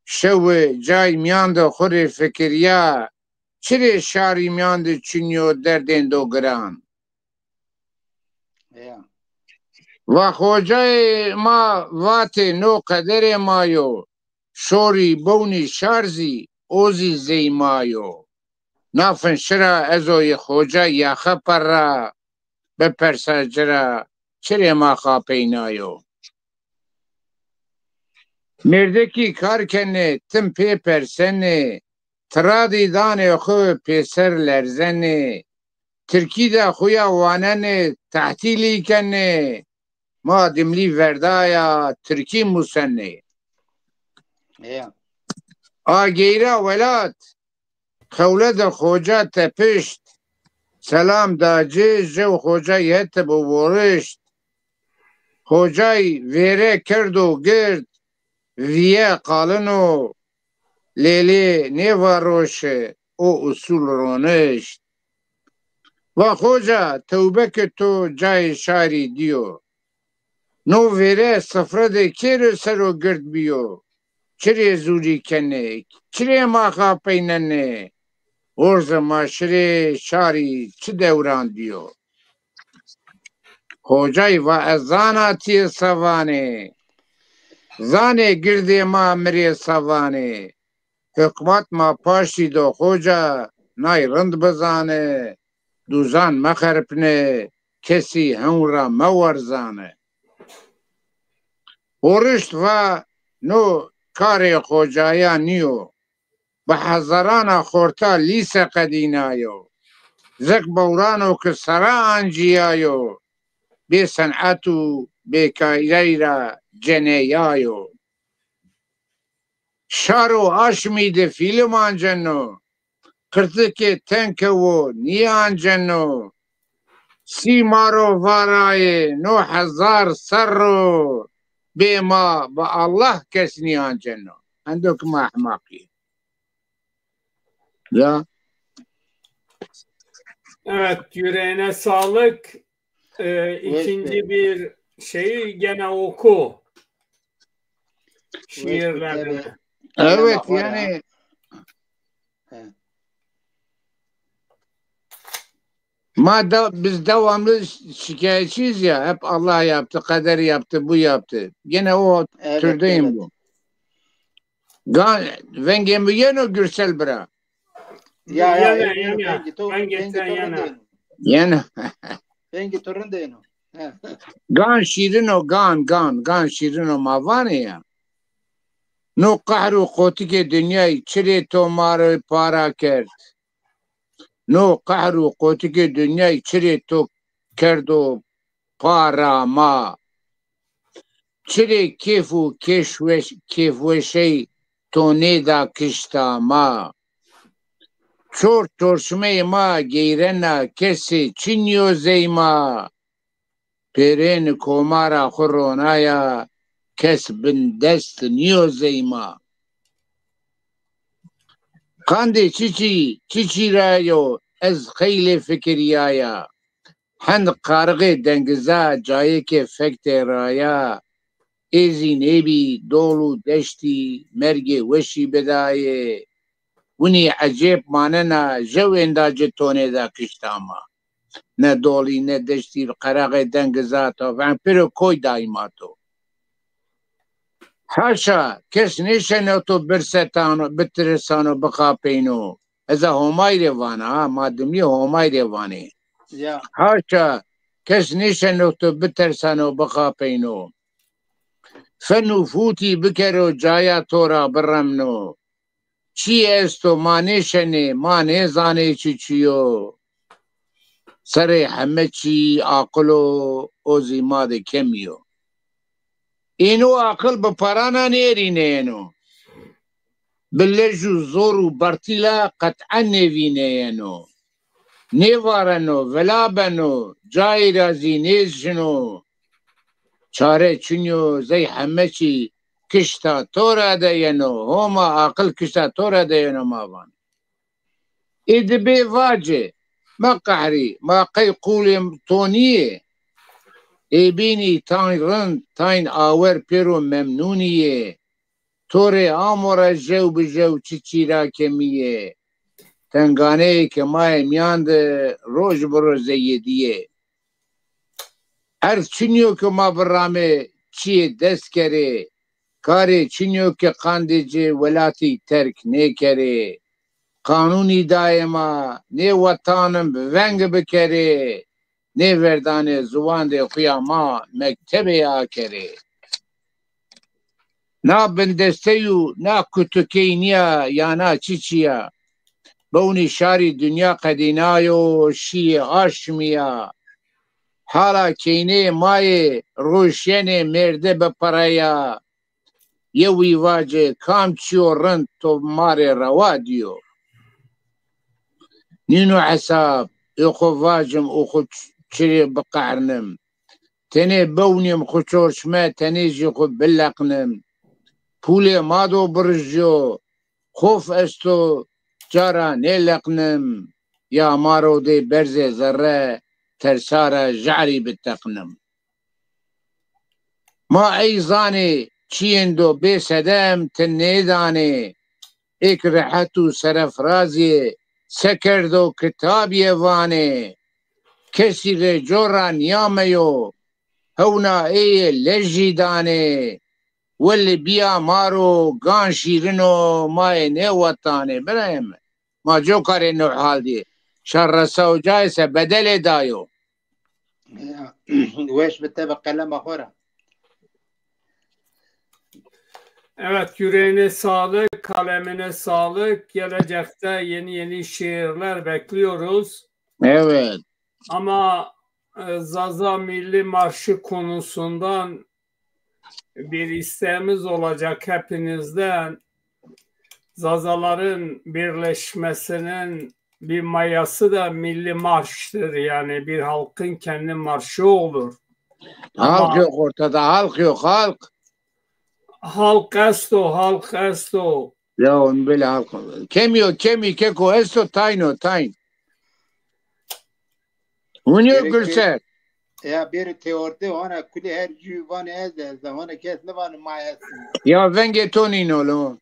Şewi cay mîyan de xwu rê fikirîya, çirê şarî mîyan de çinîyo derdên do giran. Ya. Va Xocayê ma vatê no qederê ma yo, şorî bewnî şar zî, o zî zey ma yo. Na fin şira ez o yê Xoca yaxe perra, bipersa ci ra, çirê ma xapeynayo. Mêrdekî kar kenê, tim pê persenê, tiradî danê xwu pêser lerzenê. Tirkî de xuya wanenê, tehtîlî kenê. Ma dimlî verdaya, tirkî musenê. Ya. A geyra welat, qewle de Xoca tepişt. Selam da ci, jew Xocay hete bi worişt. Xocay vêre kerdo gird, vîye qalin o, lêlê nêvaroşi, o usul ronişt. Va Xoca, tewbe ke to cayê şarî dîyo. No vêre sifre de kêro ser o gird bîyo? Çirê zûrî kenê? Çirê ma xapeynenê? Orzê ma şirê şarî çi dewran dîyo? Xocay va ez zana ti yê se vanê. Zanê girdê ma mi rê se vanê. Hukmat ma paştî do Xoca, nay rind bizane, duzan mexeripne, kesî hewn ra mewerzane. Orişt va no karê Xocaya nîyo. Bi hezarana xorta lîse qedînayo. Zek bawrano ki sera ancîyayo. Bê senet û bêkayey ra ceneyayo. Şaro aşmî de fîlim anceno, qirtikê tenkewo nîanceno. Sîmaro varayê no hezar serro, bê ma bi Allah kes nîanceno. Hendo ki ma ehmaq yê. Ya. Evet, yüreğine sağlık. Ee, ikinci bir şeyi gene oku. Şiirlerini. Evet, yani ma da, biz devamlı şikayetçiyiz ya. Hep Allah yaptı, kader yaptı, bu yaptı. Gene o türdeyim bu. Gan, vengê mi yeno Gürsel bira? Ya, ya, yeno, yeno, yeno. Vengê to, vengê to rind êno. Yeno. Vengê to rind êno. Gan şîrin o, gan, gan, gan şîrin o ma vanê ya. No qehr û qotikê dinyayî çirê to ma rê para kerd. No qehr û qotikê dinyayî çirê to kerdo para ma. Çirê kêf û kêşweş-, kêfweşey to nêda kişta ma. Çor çorşmeyê ma geyrena kesê çi nîyo zey ma. Pêrên komara xwu ronaya, kes bindest nîyo zey ma. Qandê çiçî, çiçî ra yo, ez xeylê fikirîyaya. Hend qarixê dengiza cayêkê fek têraya. Ê zî nêbî dol û deştî mergê weşî bidayê. Winî ecêb manena, jew ênda ci tonê de kişta ma. Ne dolî, ne deştî, qerexê dengiza to, ven pêro koy dayî ma to. Haşa, kes nêşeno to birsetano, bitirsano, bixapeyno. Eza Homayî rê vana, ha, ma dimî Homayî rê vanê. Ya. Haşa, kes nêşeno to bitersano, bixapeyno. Fen û fûtî bikero, caya to ra biremno. Çî esto ma nêşenê, ma nêzanê çiçî yo. Serê heme çî aqil o, o zî ma de kemî yo. Êno aqil bi parana nêrîneyeno. Bi lej û zor û bertîla qet'en nêvîneyeno. Nêvareno, vila beno, cayî ra zî nêşino. Çare çinyo, zey heme çî kişta to ra de yeno. Homa aqil kişta to ra de yeno, ma vanê. Ê dibê vace, meqehrî, ma qey qulê to nîyê. Ê bînî tayn rind, tayn awer pêro memnûnî yê. To rê amo ra jew bi jew çiçî ra kemî yê. Tenganeyê ke ma yê mîyan de roj bi roj zeyedîyê. Erd çinyo ke ma biramê çiyê dest kerê. Karê çinyo ke qandê ci welatî terk nêkerê. Qanûnî dayê ma, nê wetanim veng bikerê. Nêverdanê ziwandê xo ya ma mektebê akerê. Na bindestey û na kutikey nîya ya na çiçî ya. Bewnî şarî dinya qedînayo, şîyê aşmî ya. Hala keyneyê ma yê, roşyenê mêrde bi pere ya. Yewî vace, kam çiyo rind to ma rê rewa dîyo. Nîno hesab, ê xo vacim û xo çi rê biqehrinim. Tenê bewnîm xo çorşme, tenê jî xo bileqnim. Pûlê ma do birijyo, xof esto, ca ra nêleqnim. Ya ma ro dê berzê zerre, tersa ra je'rî biteqnim. Ma ey zanê çiyêndo bê sedem ti nêdanê. Êk rehet û serefrazî yê, se kerdo kitabîye vanê. Kesî rê cor ra nîyameyo, hewna êyê lejî danê. Wele bîya ma ro gan şîrin o, ma yê nêwetanê. Birayê mi, ma coka rê no hal dî. Şar resa uca ise bedelê dayo. Weş bi te bi qelema xo ra. Evet, yüreğine sağlık, kalemine sağlık. Gelecekte yeni yeni şiirler bekliyoruz. Evet. Ama e, Zaza Milli Marşı konusundan bir isteğimiz olacak hepinizden. Zazaların birleşmesinin bir mayası da milli marştır. Yani bir halkın kendi marşı olur. Halk Ama yok ortada, halk yok, halk. Halk esto, halk esto. Ya, on böyle halk. Kemî yo, kemî keko esto, tayn o, tayn. Hûn yo Gülser. Ya bêrê têortê, hona kulî her cû vanê ez de, ez de, hona kes nivano ma estîme. Ya vengê to nîno lo.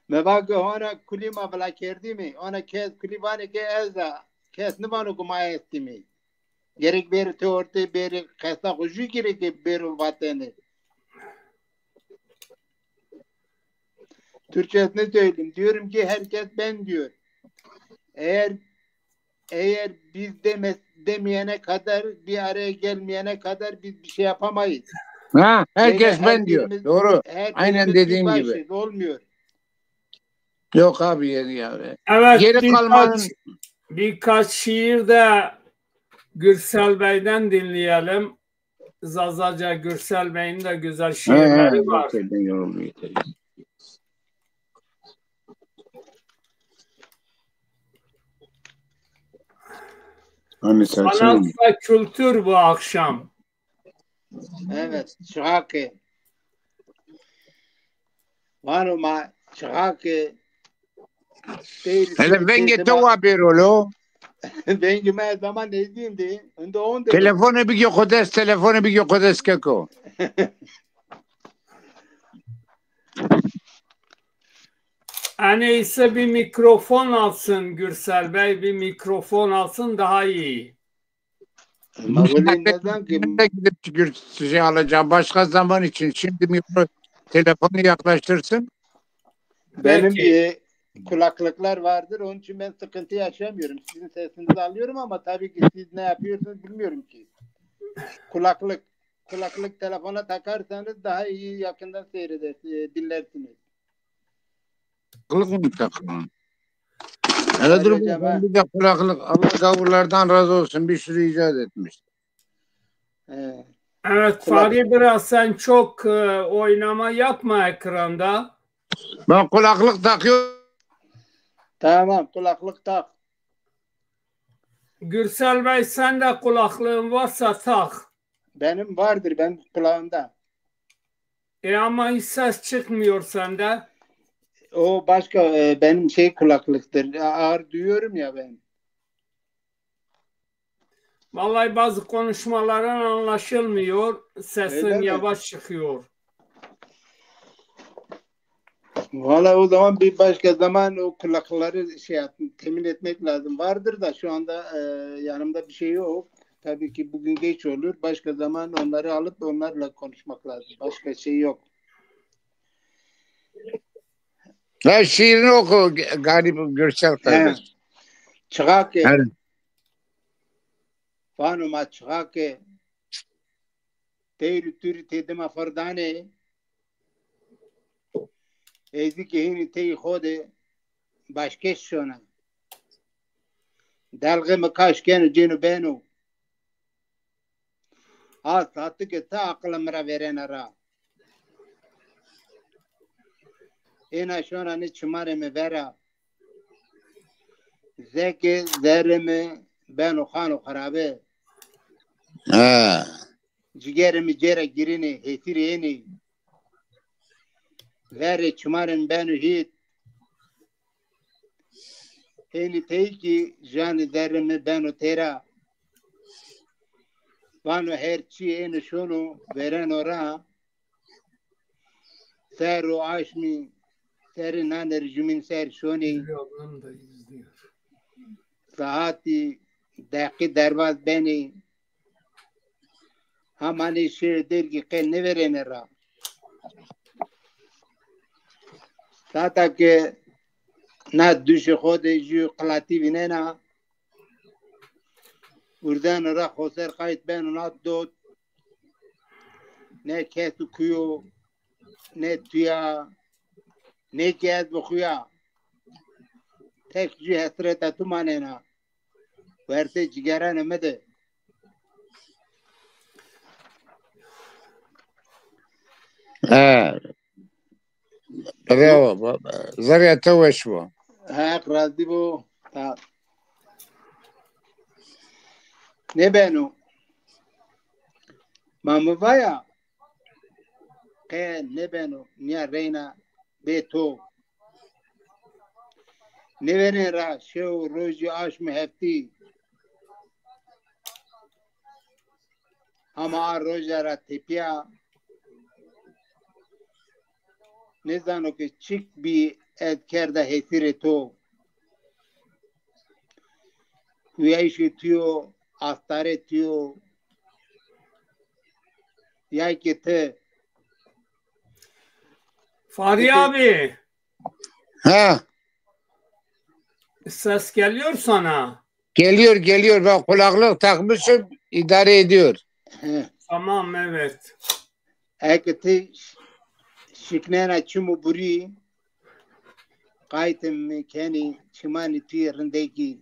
Mi va ke hona kulî ma vila kerdîme, hona kes kulî vanê ke ez de, kes nivano ke ma estîme. Gerek bêrê têortê, bêrê qesa xo jû gerek bêro vatene. Türkçesini söyleyeyim. Diyorum ki herkes ben diyor. Eğer eğer biz deme, demeyene kadar, bir araya gelmeyene kadar biz bir şey yapamayız. Ha, herkes ben diyor. Doğru. Aynen dediğim gibi. Olmuyor. Yok abi, yeri yani. Evet, geri kalmanın birkaç şiir de Gürsel Bey'den dinleyelim. Zazaca Gürsel Bey'in de güzel şiirleri var. Sanat ve kültür bu akşam. Evet, çiqa ke. Vano ma çiqa ke Hele vengê to wa bêro lo. Vengê ma zaman nêzdîn de. Unda on de. Telefone bigî xo dest, telefone bigî xo dest keko. Aneyse bir mikrofon alsın Gürsel Bey, bir mikrofon alsın daha iyi. Ama bu ne, neden ki? Gidip şey alacağım başka zaman için. Şimdi mikro telefonu yaklaştırsın. Benim bir kulaklıklar vardır, onun için ben sıkıntı yaşamıyorum. Sizin sesinizi alıyorum ama tabii ki siz ne yapıyorsunuz bilmiyorum ki. Kulaklık, kulaklık telefona takarsanız daha iyi yakından seyreder, e, dinlersiniz. Kulaklık mı takıyorum? Hele dur, ben bir de kulaklık. Allah gavurlardan razı olsun. Bir sürü icat etmiş. Evet, Fahri, biraz sen çok, e, oynama yapma ekranda. Ben kulaklık takıyorum. Tamam, kulaklık tak. Gürsel Bey, sen de kulaklığın varsa tak. Benim vardır, ben kulağımda. E, ama hiç ses çıkmıyor sende. O başka, e, benim şey kulaklıktır. A-, ağır duyuyorum ya ben. Vallahi bazı konuşmaların anlaşılmıyor. Sesin yavaş çıkıyor. Valla o zaman bir başka zaman o kulaklıkları şey yap-, temin etmek lazım. Vardır da şu anda, e, yanımda bir şey yok. Tabii ki bugün geç olur. Başka zaman onları alıp onlarla konuşmak lazım. Başka şey yok. Ha, şiirini oku Galip Gürsel kardeş. Çiqa ke. Vano ma çiqa ke teyr û tûrî tê dima xo rê danê. Êzî ke hînî tey xo de başkêş şona. Delxê mi kaş keno cêno beno. Ha sati ke ti aqila mi ra vêrena ra. Êna şona nê çimarê mi vera. Zeke zerrê mi beno xano xirabe. Ha. Cigerê mi cêra girînê, hêsîrê ênê. Verê çimarê mi beno hît. Ênî tey kî janê zerrê mi beno têra. Vano her çî êno şono vêreno ra. Ser û aşmî serê nanê rê jumîn ser şonî. Saetî deqî derbaz benî. Hama nê şêrê dergî qe nêvêrêne ra. Sata ke na duşê xo de jû qilatî vînena, urdeno ra xoser qayt beno na dot. Ne kes û kuyo, ne tu ya, ne kî ez bi xo ya. Tek jû hesreta tu manena. Wertê cigeranê mi de. He. Bravo. Zerrîya to weş bo. Heq razî bo. Ta. Nêbeno. Ma mi vaya, qe nêbeno nîya reyna bê to. Nêverên ra şew, rojî, aşmî, heftî. Hama a roja ra tepîya nêzano ke çik bî, ez kerda hesîrê to. Huyayîşê to yo, astarê to yo. Ya ki ti. Fahri abi. Ha. Ses geliyor sana. Geliyor, geliyor. Ben kulaklık takmışım, idare ediyor. He. Tamam, evet. Eke ti ş-, şiknena çim û burî, qaytê mi kenî çimanê tu yê rindekî.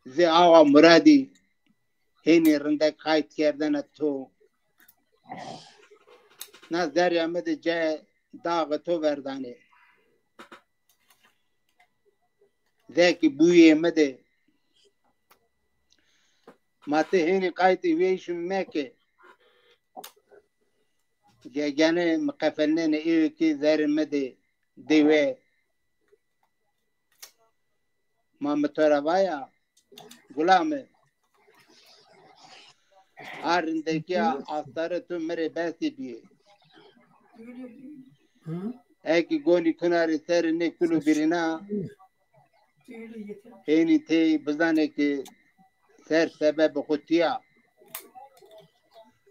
Zê awa Muradî hênî rindek qayt kerdena to. Na zerrîya mi de cayê daxê to verdanê. Zê ki buyê mi de. Ma ti hênî qaytê huyayîşê mi meke. Gegene mi qefelnenê êyê ki zerrê mi de dewe. Ma mi to ra vaya, gula mi. A rindekîya astarê tu mi rê besî bîyê. Eki gonî kunarê serê nê kul û birîna, hênî tey bizanê ke ser sebebê xo tîya.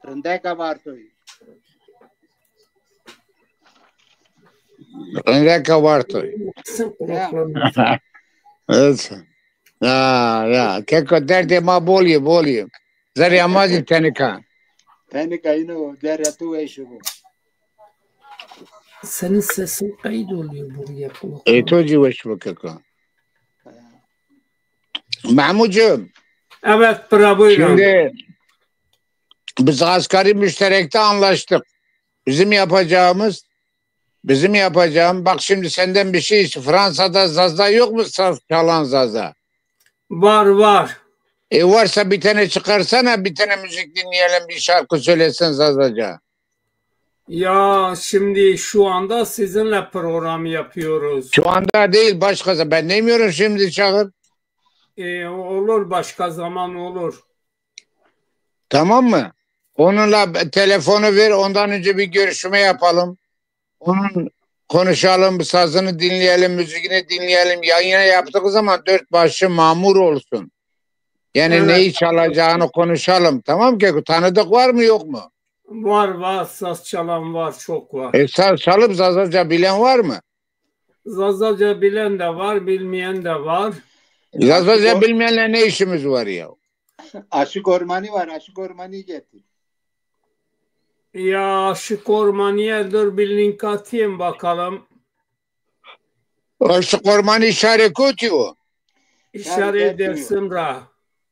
Rindeka vartoyî. Rindeka vartoyî. Ya. Evet. Ya, ya. Keko, derdê ma bol yê, bol yê. Zerrîya ma zî tenik a. Tenik a, îno derya tu weş bo. Senin sesin kaydoluyor buraya, kulak. E, to zî weş bo keko. Mahmutcuğum. Evet, bira, buyurun. Şimdi biz asgari müşterekte anlaştık. Bizim yapacağımız, bizim yapacağım, bak şimdi senden bir şey iste-, Fransa'da Zaza yok mu? Saz çalan Zaza. Var, var. E, varsa bir tane çıkarsana, bir tane müzik dinleyelim, bir şarkı söylesin Zazaca. Ya şimdi şu anda sizinle program yapıyoruz. Şu anda değil, başka zaman. Ben demiyorum şimdi çağır. E, olur, başka zaman olur. Tamam mı? Onunla telefonu ver, ondan önce bir görüşme yapalım. Onun konuşalım, sazını dinleyelim, müziğini dinleyelim. Yayına yaptığı zaman dört başı mamur olsun. Yani neyi çalacağını konuşalım. Tamam ki, tanıdık var mı, yok mu? Var, var. Saz çalan var, çok var. E, saz çalıp Zazaca bilen var mı? Zazaca bilen de var, bilmeyen de var. Zazaca bilmeyenle ne işimiz var ya? Aşık Ormanî var, Aşık Ormanî getir. Ya Aşık Ormanîye dur bir link atayım bakalım. Aşık Ormanî şarê kotî o? Şarê Dersim ra.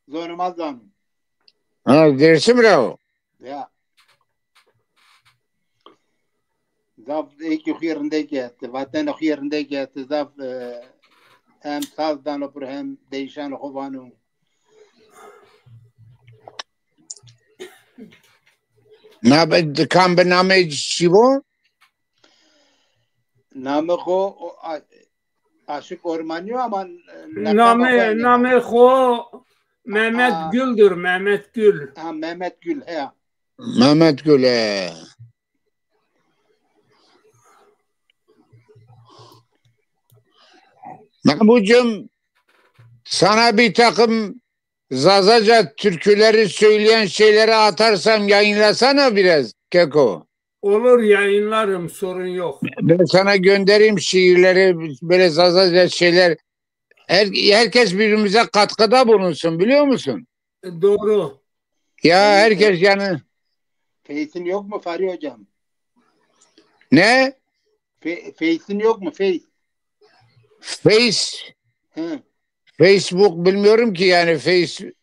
Zonê ma zano. Ha, Dersim ra o. Ya. Zaf êkê xo yê rindekî estê, vatena xo yê rindekî estê, zaf, e, hem saz dano piro hem deyîşanê xo vano. Na be, kam bi namê çi bo? Namê xo, o, a, Aşık Ormanî yo ama, e, lakaba xo nê. Namê, namê xo Mehmet Gül'dür, Mehmet Gül. Ha, Mehmet Gül, he. Mehmet Gül, he. Mahmutcuğum, sana bir takım Zazaca türküleri söyleyen şeyleri atarsam yayınlasana biraz, Keko. Olur, yayınlarım, sorun yok. Ben sana göndereyim şiirleri, böyle Zazaca şeyler. Her, herkes birbirimize katkıda bulunsun, biliyor musun? E, doğru. Ya, herkes yani. Face'in yok mu Fahri hocam? Ne? Fe-, Face'in yok mu? Face. Face. Hı. Facebook bilmiyorum ki yani, Face.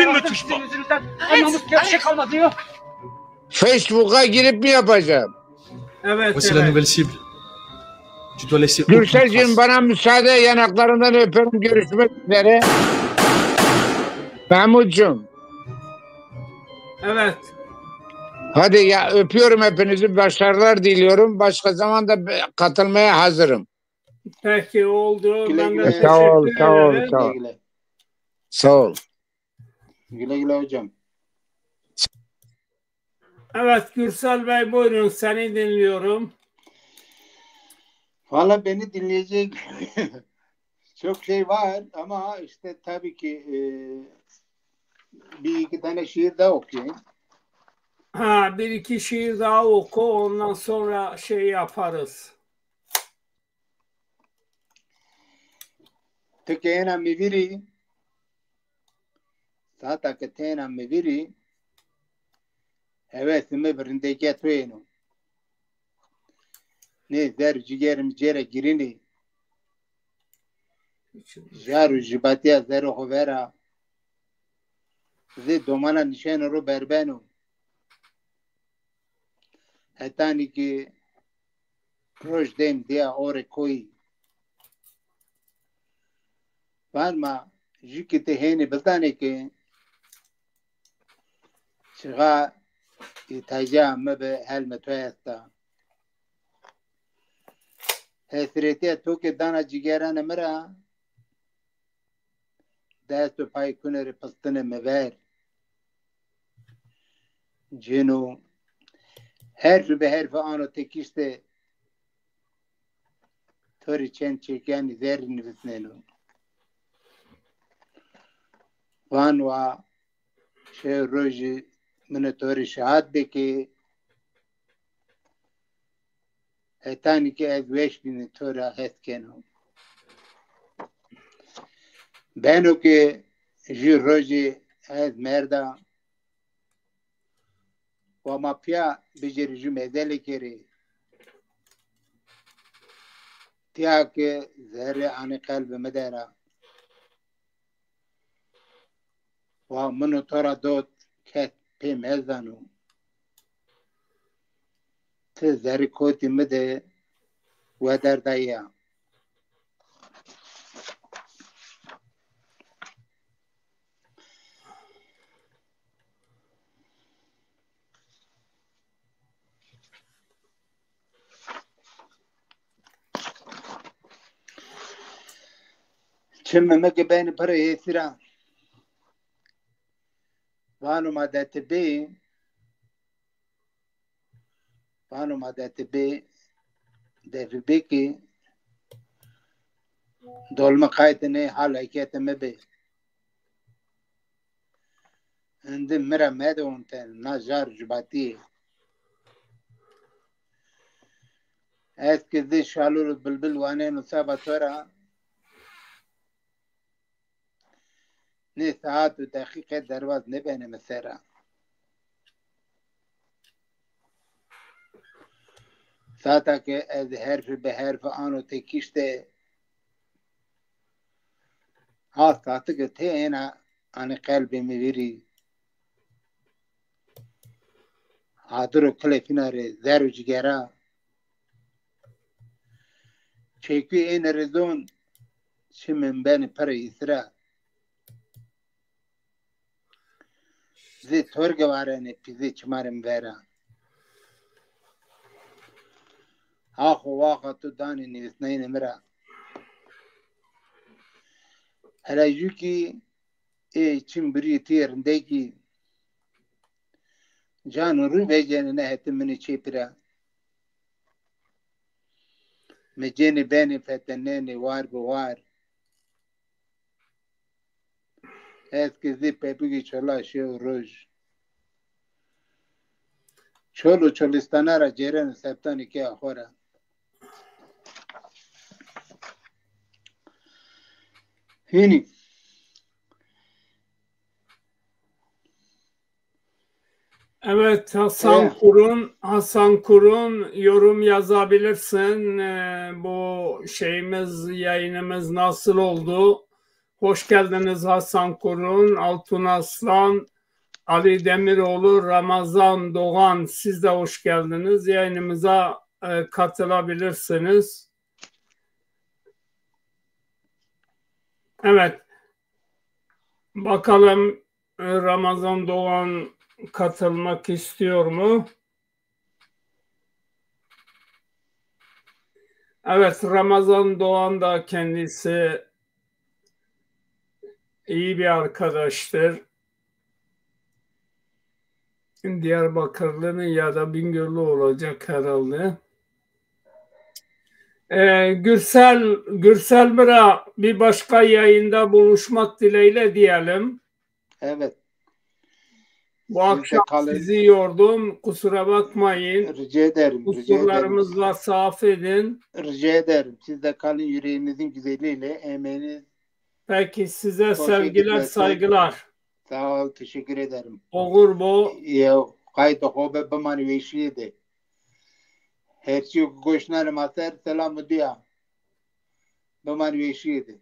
Bütün mü Türk bu? Anamız bir şey kalmadı yok. Facebook'a girip mi yapacağım? Evet. Voici la evet. Nouvelle cible. Gürselciğim, bana müsaade, yanaklarından öperim. Görüşmek üzere. Mahmutcuğum. Evet. Hadi ya, öpüyorum hepinizi. Başarılar diliyorum. Başka zaman da be- katılmaya hazırım. Peki, oldu. Güle Ben de güle. teşekkür Sağ ol, sağ ol, ederim. sağ ol. Güle güle. Sağ ol. Güle güle hocam. Evet Gürsel Bey, buyurun, seni dinliyorum. Valla beni dinleyecek çok şey var ama işte tabii ki e, bir iki tane şiir daha okuyayım. Ha, bir iki şiir daha oku, ondan sonra şey yaparız. Ti ke êna mi vîrî, saeta ke ti êna mi vîrî, hewesê mi bi rindeke to êno. Nê zer û cîgerê mi cêre girînî. Jar û jibatiya zerê xo vera. Zê domana nişeno ro berbeno. Hetanî ki roj dem dîya orê koyî. Van ma jû ki ti hênî bizanê ki çixa îhtîaca mi bi helmê to esta. Hesretiya to ke dana cîgeranê mi ra, dest û pay kunerê pistinê mi ver. Cêno herf bi herf ano tekîşte to rê çend çekanî zerrî nivisneno. Van wa şew rojî min û to rê şehat bê ke hetanî ke ez weş bîne to ra hes keno. Beno ke jû rojî ez merda wa ma pîya bicêrî jû mezelêkê rê. Tîya ke zerrê anê qelbê mi der a. Wa min û to ra dot kes pê mezano. Ti zerrê kotî mi de wederdayîya. Çimê mi ke benî pirê hêsî ra. Vano ma de ti bê, vano ma de ti bê, de ti bê ki dolme qaytê nê hal heketê mi bê. Indi mi ra mede onte, na jar cubatî yê. Ez ki zê şalûr û bilbil waneno seba to ra, nê saet û deqîqe derbaz nêbenê mi ser ra. Saeta ke ez herfî bi herfî ano tekîşte, ha saete ke ti êna anê qelbê mi vîrî. Adir û kilê fîna rê zer û cigera. Çekû ênê rê zon, çimê mi benê pirê îsra. Zê torge varenê pîzê çimarê mi vera. Ax û waxa tu danê nivîsnayînê mi ra. Hela jû kî ê çim birî tîyê rindekî. Can û rû vecênê nehetê minê çêpî ra. Mi cênê benê fetelnenê war bi war. Ez ki zê pepûgê çola şew û roj. Çol û çolîstana ra cêreno septanê kê xo ra. Hînî. Evet, Hasan Evet. Kurun, Hasan Kurun, yorum yazabilirsin. Ee, bu şeyimiz, yayınımız nasıl oldu? Hoş geldiniz Hasan Kurun, Altun Aslan, Ali Demiroğlu, Ramazan Doğan, siz de hoş geldiniz. Yayınımıza e, katılabilirsiniz. Evet. Bakalım, e, Ramazan Doğan katılmak istiyor mu? Evet, Ramazan Doğan da kendisi iyi bir arkadaştır. Diyarbakırlı mı ya da Bingöl'lü olacak herhalde. Ee, Gürsel, Gürsel Bira, bir başka yayında buluşmak dileğiyle diyelim. Evet. Bu akşam sizi yordum. Kusura bakmayın. Rica ederim, rica ederim. Kusurlarımız varsa affedin. Rica ederim. Siz de kalın yüreğinizin güzelliğiyle, emeğiniz Peki, size sevgiler, saygılar. Sağ ol, teşekkür ederim. Oğur bo. Ya, qayt xo be, biman weşîye de. Her çî goşnarê ma ser, selam û duya. Biman weşîye de.